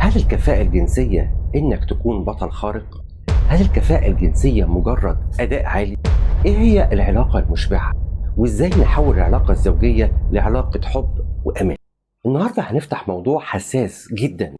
هل الكفاءة الجنسية إنك تكون بطل خارق؟ هل الكفاءة الجنسية مجرد أداء عالي؟ إيه هي العلاقة المشبعة؟ وإزاي نحول العلاقة الزوجية لعلاقة حب وأمان؟ النهاردة هنفتح موضوع حساس جدا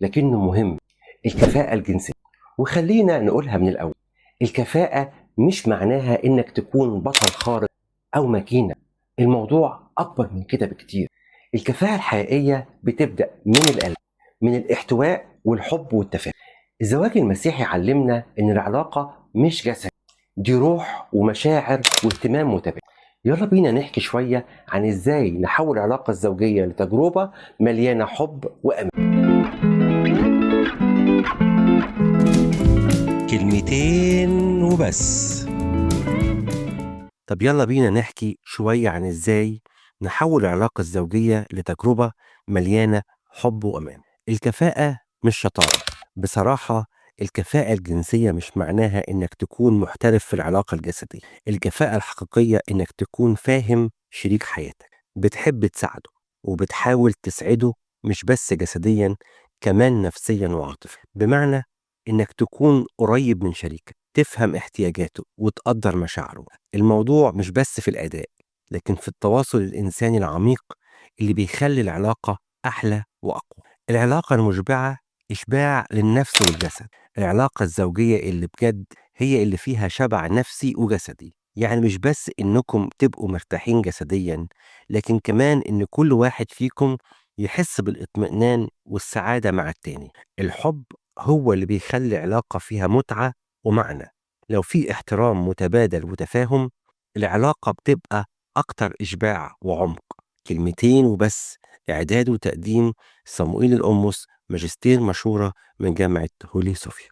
لكنه مهم، الكفاءة الجنسية. وخلينا نقولها من الأول، الكفاءة مش معناها إنك تكون بطل خارق أو ماكينة، الموضوع أكبر من كده بكتير. الكفاءة الحقيقية بتبدأ من القلب، من الاحتواء والحب والتفاهم. الزواج المسيحي علمنا إن العلاقة مش جسد، دي روح ومشاعر واهتمام متبادل. يلا بينا نحكي شوية عن إزاي نحول العلاقة الزوجية لتجربة مليانة حب وأمان. كلمتين وبس. طب يلا بينا نحكي شوية عن إزاي نحول العلاقة الزوجية لتجربة مليانة حب وأمان. الكفاءة مش شطارة. بصراحة الكفاءة الجنسية مش معناها إنك تكون محترف في العلاقة الجسدية. الكفاءة الحقيقية إنك تكون فاهم شريك حياتك، بتحب تساعده وبتحاول تسعده، مش بس جسديا، كمان نفسيا وعاطفيا. بمعنى إنك تكون قريب من شريكك، تفهم احتياجاته وتقدر مشاعره. الموضوع مش بس في الأداء، لكن في التواصل الإنساني العميق اللي بيخلي العلاقة أحلى وأقوى. العلاقة المشبعة إشباع للنفس والجسد. العلاقة الزوجية اللي بجد هي اللي فيها شبع نفسي وجسدي، يعني مش بس إنكم تبقوا مرتاحين جسديا، لكن كمان إن كل واحد فيكم يحس بالاطمئنان والسعادة مع التاني. الحب هو اللي بيخلي علاقة فيها متعة ومعنى. لو في احترام متبادل وتفاهم، العلاقة بتبقى أكتر إشباع وعمق. كلمتين وبس. إعداد وتقديم صموئيل القمص، ماجستير مشورة من جامعة هولي صوفيا.